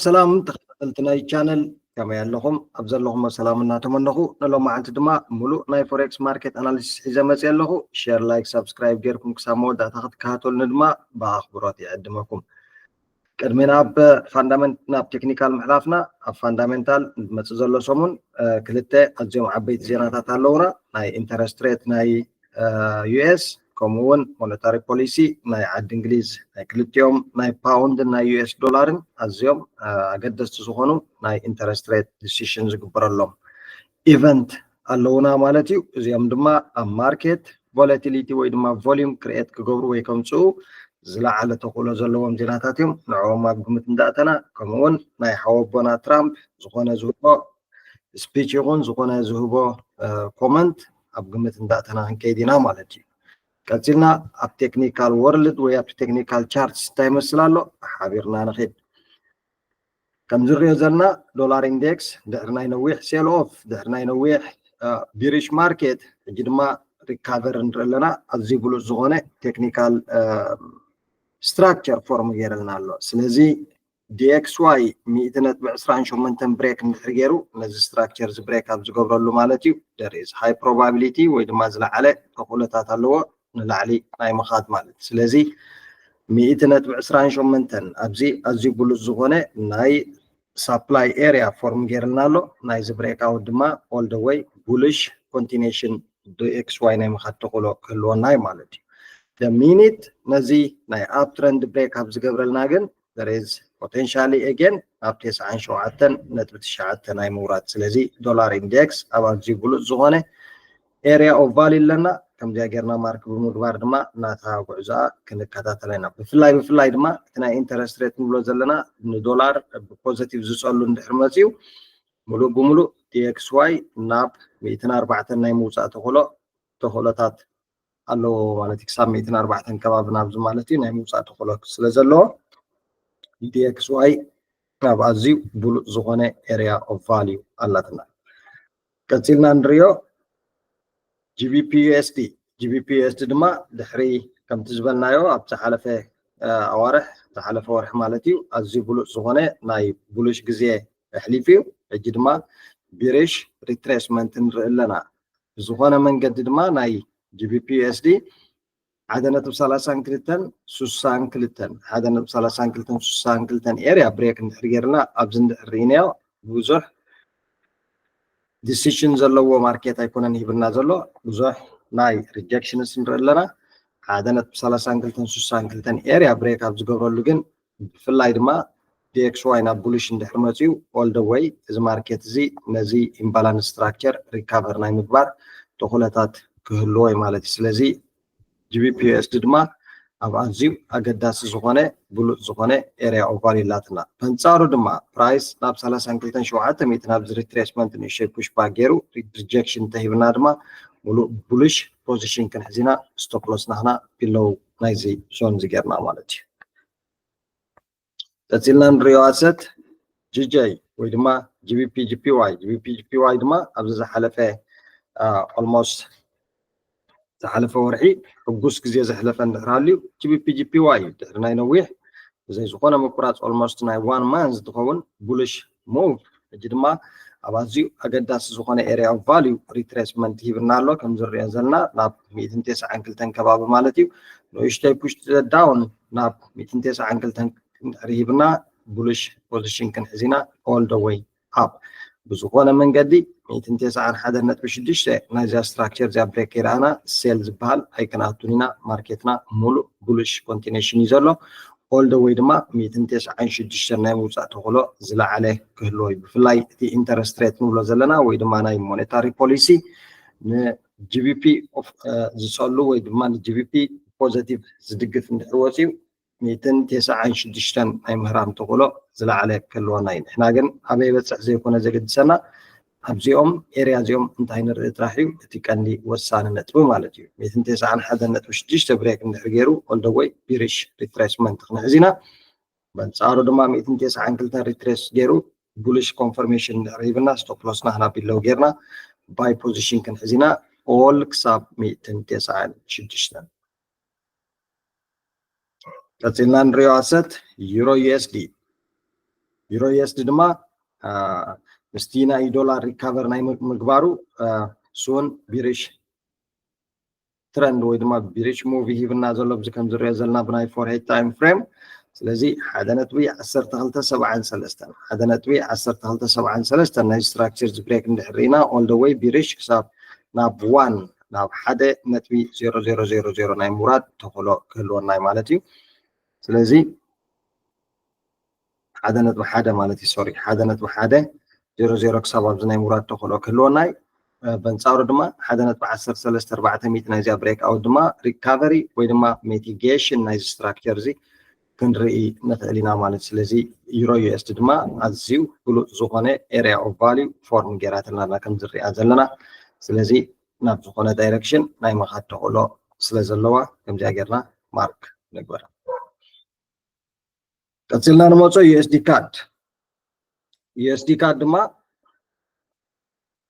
ሰላም ተኸታተልቲ ናይ ቻነል፣ ከመይ ኣለኹም? ኣብ ዘለኹሞ ሰላም እናተመነኹ፣ ንሎማዓንቲ ድማ ሙሉእ ናይ ፎሬክስ ማርኬት ኣናሊሲስ ሒዘ መፅየ ኣለኹ። ሼር፣ ላይክ፣ ሳብስክራይብ ጌርኩም ክሳብ መወዳእታ ክትከታተሉኒ ድማ ብኣኽብሮት ይዕድመኩም። ቅድሚ ናብ ፋንዳመንት ናብ ቴክኒካል ምሕላፍና፣ ኣብ ፋንዳሜንታል ዝመፅእ ዘሎ ሰሙን ክልተ ኣዝዮም ዓበይቲ ዜናታት ኣለውና። ናይ ኢንተረስት ሬት ናይ ዩ ኤስ፣ ከምኡ እውን ሞኔታሪ ፖሊሲ ናይ ዓዲ እንግሊዝ፣ ናይ ክልቲኦም ናይ ፓውንድን ናይ ዩ ኤስ ዶላርን ኣዝዮም ኣገደስቲ ዝኾኑ ናይ ኢንተረስት ሬት ዲሲሽን ዝግበረሎም ኢቨንት ኣለውና ማለት እዩ። እዚኦም ድማ ኣብ ማርኬት ቮላቲሊቲ ወይ ድማ ቮሊዩም ክሪኤት ክገብሩ ወይ ከምፅኡ ዝለዓለ ተኽእሎ ዘለዎም ዜናታት እዮም። ንዕኦም ኣብ ግምት እንዳእተና፣ ከምኡ እውን ናይ ሓወቦና ትራምፕ ዝኾነ ዝህቦ ስፒች ይኹን ዝኾነ ዝህቦ ኮመንት ኣብ ግምት እንዳእተና ክንከይድ ኢና ማለት እዩ። ቀፂልና ኣብ ቴክኒካል ወርልድ ወይ ኣብ ቴክኒካል ቻርትስ እንታይ ይመስል ኣሎ ሓቢርና ንኸይድ። ከም ዝሪኦ ዘለና ዶላር ኢንዴክስ ድሕሪ ናይ ነዊሕ ሴል ኦፍ፣ ድሕሪ ናይ ነዊሕ ቢሪሽ ማርኬት፣ ሕጂ ድማ ሪካቨር ንርኢ ኣለና። ኣዝዩ ብሉፅ ዝኾነ ቴክኒካል ስትራክቸር ፎርም ገይረልና ኣሎ። ስለዚ ዲ ኤክስ ዋይ ሚእቲ ነጥቢ ዕስራን ሸሞንተን ብሬክ እንድሕር ገይሩ፣ ነዚ ስትራክቸር እዚ ብሬክ ኣብ ዝገብረሉ ማለት እዩ፣ there is high probability ወይ ድማ ዝለዓለ ተኽእሎታት ኣለዎ ንላዕሊ ናይ ምኻድ ማለት። ስለዚ ሚእቲ ነጥቢ ዕስራን ሸሞንተን ኣብዚ ኣዝዩ ብሉፅ ዝኾነ ናይ ሳፕላይ ኤሪያ ፎርም ገይርልና ኣሎ። ናይዚ ብሬክ ኣውት ድማ all the way ቡልሽ ኮንቲኒሽን ዲ ኤክስ ዋይ ናይ ምኻድ ተኽእሎ ክህልወና እዩ ማለት እዩ። ሚኒት ነዚ ናይ ኣፕ ትረንድ ብሬክ ኣብ ዝገብረልና ግን there is potentially again ናብ ተስዓን ሸውዓተን ነጥቢ ትሽዓተ ናይ ምውራድ። ስለዚ ዶላር ኢንዴክስ ኣብ ኣዝዩ ብሉፅ ዝኾነ ኤሪያ ኦፍ ቫልዩ ኣለና። ከምዚኣ ጌርና ማርክ ብምግባር ድማ ናታ ጉዕዞኣ ክንከታተላ ኢና። ብፍላይ ብፍላይ ድማ እቲ ናይ ኢንተረስት ሬት ንብሎ ዘለና ንዶላር ብፖዘቲቭ ዝፀሉ እንድሕር መፅዩ፣ ሙሉእ ብሙሉእ ዲ ኤክስ ዋይ ናብ ሚእትን ኣርባዕተን ናይ ምውፃእ ተኽእሎ ተኽእሎታት ኣለዎ ማለት እዩ። ክሳብ ሚእትን ኣርባዕተን ከባቢ ናብዚ ማለት እዩ ናይ ምውፃእ ተኽእሎ ስለ ዘለዎ ዲ ኤክስ ዋይ ኣብ ኣዝዩ ብሉፅ ዝኾነ ኤሪያ ኦፍ ቫልዩ ኣላትና። ቀፂልና ንሪኦ ጂ ቢ ፒ ዩ ኤስ ዲ። ጂ ቢ ፒ ዩ ኤስ ዲ ድማ ድሕሪ ከምቲ ዝበልናዮ ኣብ ዝሓለፈ ኣዋርሕ፣ ዝሓለፈ ወርሒ ማለት እዩ፣ ኣዝዩ ብሉፅ ዝኾነ ናይ ቡልሽ ግዜ ኣሕሊፉ እዩ። ሕጂ ድማ ቢሪሽ ሪትሬስመንት ንርኢ ኣለና። ብዝኾነ መንገዲ ድማ ናይ ጂ ቢ ፒ ዩ ኤስ ዲ ሓደ ነጥቢ ሰላሳን ክልተን ስሳን ክልተን፣ ሓደ ነጥቢ ሰላሳን ክልተን ስሳን ክልተን ኤሪያ ብሬክ እንድሕር ገይርና ኣብዚ እንድሕር ርኢናዮ ብዙሕ ዲሲሽን ዘለዎ ማርኬት ኣይኮነን ሂብና ዘሎ፣ ብዙሕ ናይ ሪጀክሽንስ ንርኢ ኣለና። ሓደ ነጥቢ ሰላሳን ክልተን ስሳን ክልተን ኤሪያ ብሬክ ኣብ ዝገብረሉ ግን ብፍላይ ድማ ዲ ኤክስ ዋይ ናብ ቡልሽ እንድሕር መፅዩ all the way እዚ ማርኬት እዚ ነዚ ኢምባላንስ ስትራክቸር ሪካቨር ናይ ምግባር ተኽእሎታት ክህልዎ እዩ ማለት እዩ። ስለዚ ጂ ቢ ፒ ዩ ኤስ ዲ ድማ ኣብ ኣዝዩ ኣገዳሲ ዝኾነ ብሉፅ ዝኾነ ኤሪያ ኦፍ ቫልዩ ኣላትና። በንፃሩ ድማ ፕራይስ ናብ ሰላሳን ክልተን ሸውዓተ ሚእቲ ናብዚ ሪትሬስመንት ንእሽተይ ፑሽ ባክ ገይሩ ሪጀክሽን እንተሂብና ድማ ሙሉእ ቡልሽ ፖዚሽን ክንሕዝ ኢና። ስቶፕ ሎስ ናህና ቢሎው ናይዚ ዞን እዚ ጌርና ማለት እዩ። ቀፂልና ንሪኦ ኣሰት ጂ ጀይ ወይ ድማ ጂ ቢ ፒ ጂ ፒ ዋይ። ጂ ቢ ፒ ጂ ፒ ዋይ ድማ ኣብዚ ዝሓለፈ ኦልሞስት ዝሓለፈ ወርሒ ሕጉስ ግዜ ዘሕለፈ እንድሕር ሃልዩ ጂ ቢ ፒ ጂ ፒ ዋይ እዩ ድሕሪ ናይ ነዊሕ ብዘይ ዝኾነ ምቁራፅ ኦልሞስት ናይ ዋን ማንዝ ዝኸውን ቡልሽ ሙቭ ሕጂ ድማ ኣብ ኣዝዩ ኣገዳሲ ዝኾነ ኤሪያ ኦፍ ቫልዩ ሪትሬስመንት ሂብና ኣሎ። ከም ዝሪኦ ዘለና ናብ ሚእትን ተስዓን ክልተን ከባቢ ማለት እዩ። ንእሽተይ ፑሽ ዳውን ናብ ሚእትን ተስዓን ክልተን እንድሕር ሂብና ቡልሽ ፖዚሽን ክንሕዝ ኢና all the way up። ብዝኾነ መንገዲ ሚእትን ተስዓን ሓደን ነጥቢ ሽዱሽተ ናይዛ ስትራክቸር እዚኣ ብሬክ ከይረኣና ሴል ዝበሃል ኣይክንኣቱን ኢና። ማርኬትና ሙሉእ ቡልሽ ኮንቲኔሽን እዩ ዘሎ። all the way ድማ ሚእትን ተስዓን ሽዱሽተን ናይ ምውፃእ ተኽእሎ ዝለዓለ ክህልዎ እዩ። ብፍላይ እቲ ኢንተረስት ሬት ንብሎ ዘለና ወይ ድማ ናይ ሞኔታሪ ፖሊሲ ን ጂ ቢ ፒ ዝፀሉ ወይ ድማ ን ጂ ቢ ፒ ፖዘቲቭ ዝድግፍ እንድሕር ወፅዩ ሚእትን ተስዓን ሽዱሽተን ናይ ምህራም ተኽእሎ ዝለዓለ ክህልወና እዩ። ንሕና ግን ኣበይ በፅሕ ዘይኮነ ዘገድሰና ኣብዚኦም ኤርያ እዚኦም እንታይ ንርኢ ጥራሕ እዩ እቲ ቀንዲ ወሳኒ ነጥቢ ማለት እዩ። ሚእትን ተስዓን ሓደን ነጥቢ ሽዱሽተ ብሬክ እንድሕር ገይሩ all the way ቢሪሽ ሪትሬስመንት ክንሕዝ ኢና። በንፃሩ ድማ ሚእትን ተስዓን ክልተን ሪትሬስ ገይሩ ቡልሽ ኮንፈርሜሽን እንድሕር ሂብና ስቶፕ ሎስና ክና ቢሎው ጌርና ባይ ፖዚሽን ክንሕዝ ኢና። all ክሳብ ሚእትን ተስዓን ሽዱሽተን። ቀፂልና ንሪኦ ኣሰት ዩሮ ዩ ኤስ ዲ። ዩሮ ዩኤስዲ ድማ ምስቲ ናይ ዶላር ሪካቨር ናይ ምግባሩ እሱውን ቢሪሽ ትረንድ ወይ ድማ ቢሪሽ ሙቭ ሂብና ዘሎ ብዚ ከም ዝሪኦ ዘለና ብናይ ፎርሄድ ታይም ፍሬም። ስለዚ ሓደ ነጥቢ ዓሰርተ ክልተ ሰብዓን ሰለስተን ሓደ ነጥቢ ዓሰርተ ክልተ ሰብዓን ሰለስተን ናይ ስትራክቸር ዝብሬክ እንድሕር ርኢና ኦል ደ ወይ ቢሪሽ ክሳብ ናብ ዋን ናብ ሓደ ነጥቢ ዜሮ ዜሮ ዜሮ ዜሮ ናይ ምውራድ ተኽእሎ ክህልወና እዩ ማለት እዩ። ስለዚ ሓደ ነጥቢ ሓደ ማለት እዩ ሶሪ ሓደ ነጥቢ ሓደ ዜሮ ዜሮ ክሳብ ኣብዚ ናይ ምውራድ ተኽእሎ ክህልወና እዩ። በንፃሩ ድማ ሓደ ነጥቢ ዓሰርተ ሰለስተ ኣርባዕተ ሚእቲ ናይዚኣ ብሬክ ኣውት ድማ ሪካቨሪ ወይ ድማ ሚቲጌሽን ናይዚ ስትራክቸር እዚ ክንርኢ ንኽእል ኢና ማለት። ስለዚ ዩሮ ዩኤስዲ ድማ ኣዝዩ ብሉፅ ዝኾነ ኤሪያ ኦፍ ቫሊዩ ፎርም ገይራትልና ኣላ ከም ዝሪኣ ዘለና። ስለዚ ናብ ዝኾነ ዳይረክሽን ናይ ምኻድ ተኽእሎ ስለ ዘለዋ ከምዚኣ ጌርና ማርክ ንግበራ። ቀፂልና ንመፆ ዩኤስዲ ካድ። ዩኤስዲ ካድ ድማ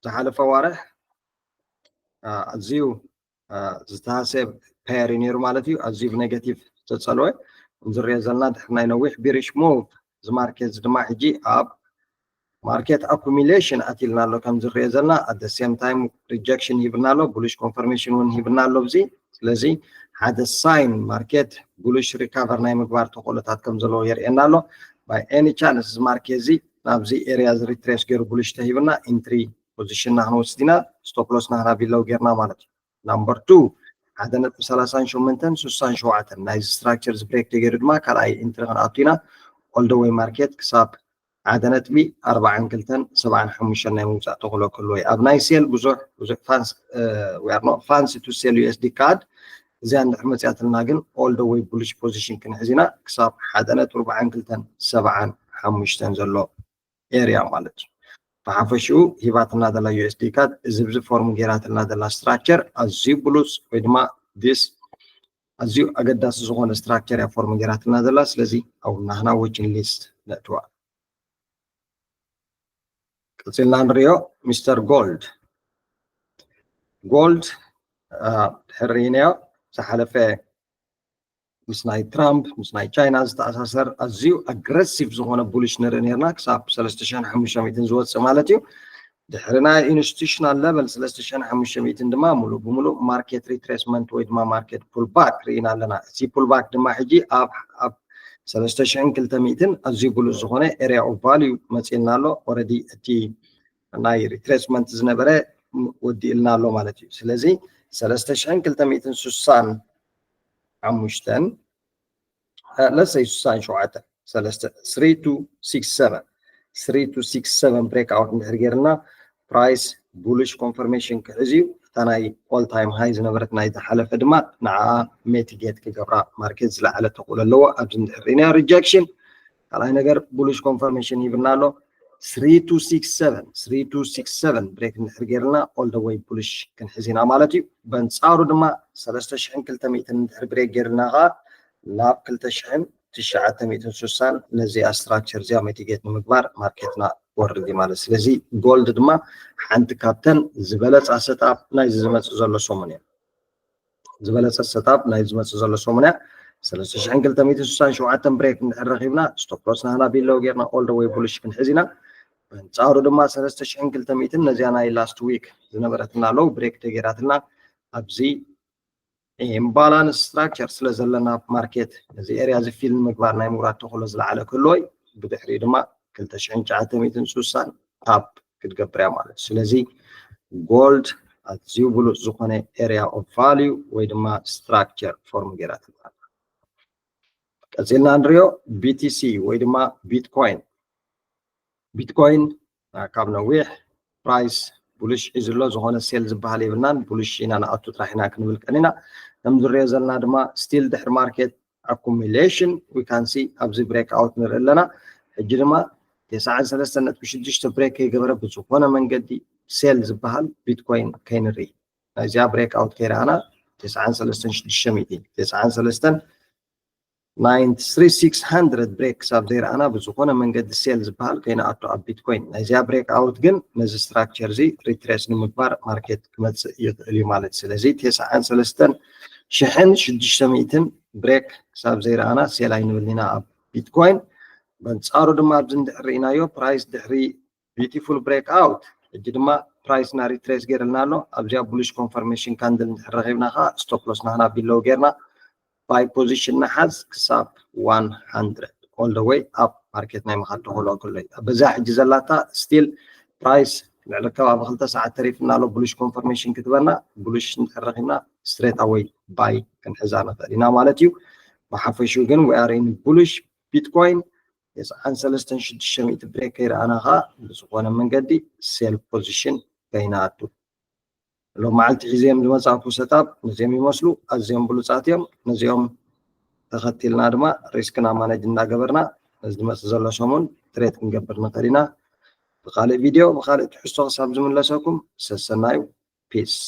ዝሓለፈ ዋርሕ ኣዝዩ ዝተሃሰብ ፔር እዩ ነይሩ ማለት እዩ። ኣዝዩ ብኔጋቲቭ ዝተፀለወ እንዝሪኦ ዘለና ድሕሪ ናይ ነዊሕ ቢሪሽ ሙቭ እዚ ማርኬት እዚ ድማ ሕጂ ኣብ ማርኬት ኣኩሚሌሽን ኣትልና ኣሎ ከም ዝሪኦ ዘለና። ኣት ሴም ታይም ሪጀክሽን ሂብና ኣሎ፣ ቡሊሽ ኮንፈርሜሽን እውን ሂብና ኣሎ። ብዚ ስለዚ ሓደ ሳይን ማርኬት ቡሊሽ ሪካቨር ናይ ምግባር ተኽእሎታት ከም ዘለዎ የርእየና ኣሎ። ባይ ኤኒ ቻንስ እዚ ማርኬት እዚ ናብዚ ኤሪያ እዚ ሪትሬስ ገይሩ ቡሊሽ ተሂብና ኢንትሪ ፖዚሽንና ክንወስድ ኢና፣ ስቶፕ ሎስና ክና ቢለው ጌርና ማለት እዩ። ናምበር ቱ ሓደ ነጥቢ ሰላሳን ሸሞንተን ስሳን ሸውዓተን ናይዚ ስትራክቸር እዚ ብሬክ ተገይሩ ድማ ካልኣይ ኢንትሪ ክንኣቱ ኢና። ኦል ደ ወይ ማርኬት ክሳብ ሓደ ነጥቢ ኣርባዓን ክልተን ሰብዓን ሓሙሽተን ናይ ምውፃእ ተኽእሎ ክህልዎ እዩ። ኣብ ናይ ሴል ብዙሕ ብዙሕ ፋንሲ ቱ ሴል ዩኤስዲ ካድ እዚኣ እንድሕር መፅያትልና ግን ኦል ደ ወይ ቡሊሽ ፖዚሽን ክንሕዝ ኢና ክሳብ ሓደ ነጥቢ ኣርባዓን ክልተን ሰብዓን ሓሙሽተን ዘሎ ኤሪያ ማለት እዩ። ብሓፈሽኡ ሂባትና ዘላ ዩኤስዲ ካድ እዚ ብዚ ፎርም ገይራትና ዘላ ስትራክቸር ኣዝዩ ብሉፅ ወይ ድማ ዲስ ኣዝዩ ኣገዳሲ ዝኾነ ስትራክቸር እያ ፎርም ገይራትና ዘላ። ስለዚ ኣብ ናህና ዎችን ሊስት ነእትዋ። ቀፂልና ንሪኦ ሚስተር ጎልድ። ጎልድ ድሕር ርኢናዮ ዝሓለፈ ምስ ናይ ትራምፕ ምስ ናይ ቻይና ዝተኣሳሰር ኣዝዩ ኣግረሲቭ ዝኾነ ቡሊሽ ንርኢ ነርና ክሳብ ሰለስተ ሽሕን ሓሙሽተ ሚእትን ዝወፅእ ማለት እዩ። ድሕሪ ናይ ኢንስቲቱሽናል ለቨል ሰለስተ ሽሕን ሓሙሽተ ሚእትን ድማ ሙሉእ ብሙሉእ ማርኬት ሪትሬስመንት ወይ ድማ ማርኬት ፑልባክ ርኢና ኣለና። እቲ ፑልባክ ድማ ሕጂ ኣብ ኣብ ሰለስተ ሽሕን ክልተ ሚእትን ኣዝዩ ብሉፅ ዝኾነ ኤሪያ ኦፍ ቫሊዩ መፂእልና ኣሎ። ኦረዲ እቲ ናይ ሪትሬስመንት ዝነበረ ወዲእልና ኣሎ ማለት እዩ። ስለዚ ሰለስተ ሽሕን ክልተ ሚእትን ስሳን ሓሙሽተን ለሰይ ስሳን ሸውዓተን ሰለስተ ስሪ ቱ ሲክስ ሰቨን ስሪ ቱ ሲክስ ሰቨን ብሬክ ኣውት እንድሕር ጌርና ፕራይስ ቡሊሽ ኮንፈርሜሽን ክሕዝ እዩ። እታ ናይ ኦል ታይም ሃይ ዝነበረት ናይ ዝሓለፈ ድማ ንዓ ሜቲጌት ክገብራ ማርኬት ዝለዓለ ተኽእሎ ኣለዎ። ኣብዚ እንድሕር ርኢናዮ ሪጀክሽን ካልኣይ ነገር ቡሊሽ ኮንፈርሜሽን ይብልና ኣሎ። ስሪ ቱ ሲክስ ሰቨን ስሪ ቱ ሲክስ ሰቨን ብሬክ እንድሕር ጌርና ኦል ደ ወይ ቡሊሽ ክንሕዝ ኢና ማለት እዩ። በንፃሩ ድማ ሰለስተ ሽሕን ክልተ ሚእትን እንድሕር ብሬክ ጌርልና ከዓ ናብ ክልተ ሽሕን ትሽዓተ ሚእትን ስሳን ነዚኣ ስትራክቸር እዚኣ ሜቲጌት ንምግባር ማርኬትና ወርድ እዩ ማለት። ስለዚ ጎልድ ድማ ሓንቲ ካብተን ዝበለፃ ሰትኣፕ ናይዚ ዝመፅእ ዘሎ ሰሙን እያ። ዝበለፀ ሰትኣፕ ናይ ዝመፅእ ዘሎ ሰሙን እያ። ሰለስተ ሽሕን ክልተ ሚእትን ስሳን ሸውዓተን ብሬክ እንድሕር ረኺብና ስቶፕ ሎስና ቢለው ጌርና ኦል ደ ወይ ቡሊሽ ክንሕዝ ኢና። በንፃሩ ድማ ሰለስተ ሽሕን ክልተ ሚእትን ነዚኣ ናይ ላስት ዊክ ዝነበረትና ሎው ብሬክ ተገይራትና ኣብዚ ኢምባላንስ ስትራክቸር ስለ ዘለና ማርኬት ነዚ ኤሪያ እዚ ፊል ንምግባር ናይ ምውራድ ተኽእሎ ዝለዓለ ክህልዎ እዩ። ብድሕሪኡ ድማ ክልተ ሽሕን ትሽዓተ ሚእትን ስሳን ታፕ ክትገብር እያ ማለት እዩ። ስለዚ ጎልድ ኣዝዩ ብሉፅ ዝኾነ ኤሪያ ኦፍ ቫሊዩ ወይ ድማ ስትራክቸር ፎርም ገይራትልና። ቀፂልና ንሪኦ ቢቲሲ ወይ ድማ ቢትኮይን። ቢትኮይን ካብ ነዊሕ ፕራይስ ቡሊሽ ሒዙ ኣሎ፣ ዝኾነ ሴል ዝበሃል የብልናን። ቡሊሽ ኢና ንኣቱ ጥራሕ ኢና ክንብል ቀኒና። ከም ዝሪኦ ዘለና ድማ ስቲል ድሕሪ ማርኬት ኣኩሚሌሽን ዊ ካን ሲ ኣብዚ ብሬክ ኣውት ንርኢ ኣለና። ሕጂ ድማ ተስዓን ሰለስተን ነጥቢ ሽዱሽተ ብሬክ ከይገበረ ብዝኾነ መንገዲ ሴል ዝበሃል ቢትኮይን ከይንርኢ ናይዚኣ ብሬክ ኣውት ከይረኣና ተስዓን ሰለስተን ሽዱሽተ ሚእቲ ተስዓን ሰለስተን ናይንቲ ስሪ ሲክስ ሃንድረድ ብሬክ ክሳብ ዘይረኣና ብዝኾነ መንገዲ ሴል ዝበሃል ከይንኣቱ ኣብ ቢትኮይን። ናይዚኣ ብሬክ ኣውት ግን ነዚ ስትራክቸር እዚ ሪትሬስ ንምግባር ማርኬት ክመፅእ ይኽእል እዩ ማለት። ስለዚ ተስዓን ሰለስተን ሽሕን ሽዱሽተ ሚእትን ብሬክ ክሳብ ዘይረኣና ሴል ኣይንብልን ኢና ኣብ ቢትኮይን። በንጻሩ ድማ ኣብዚ እንድሕር ርኢናዮ price ድሕሪ beautiful breakout ሕጂ ድማ price ና retrace ገይርልና ኣሎ። ኣብዚኣ bullish confirmation candle እንድሕር ረኺብና ከዓ stop loss ናህና below ገይርና buy position ንሓዝ ክሳብ one hundred all the way up market ናይ ምኻድ ተኽእሎ ከሎ እዩ። በዛ ሕጂ ዘላታ still price ልዕሊ ከባቢ ክልተ ሰዓት ተሪፍና ኣሎ bullish confirmation ክትበና bullish እንድሕር ረኺብና straight away buy ክንሕዛ ንኽእል ኢና ማለት እዩ። ብሓፈሽኡ ግን we are in bullish Bitcoin የስዓን ሰለስተን ሽዱሽተ ሚእቲ break ከይረኣና ከዓ ብዝኾነ መንገዲ sell position ከይንኣቱ። ሎም መዓልቲ ሒዘዮም ዝመጻእኩ setup ነዚኦም ይመስሉ። ኣዝዮም ብሉጻት እዮም። ነዚኦም ተኸቲልና ድማ risk ና manage እንዳገበርና ነዚ ዝመጽእ ዘሎ ሰሙን trade ክንገብር ንኽእል ኢና። ብኻልእ ቪድዮ ብኻልእ ትሕዝቶ ክሳብ ዝምለሰኩም ሰሰናዩ። Peace።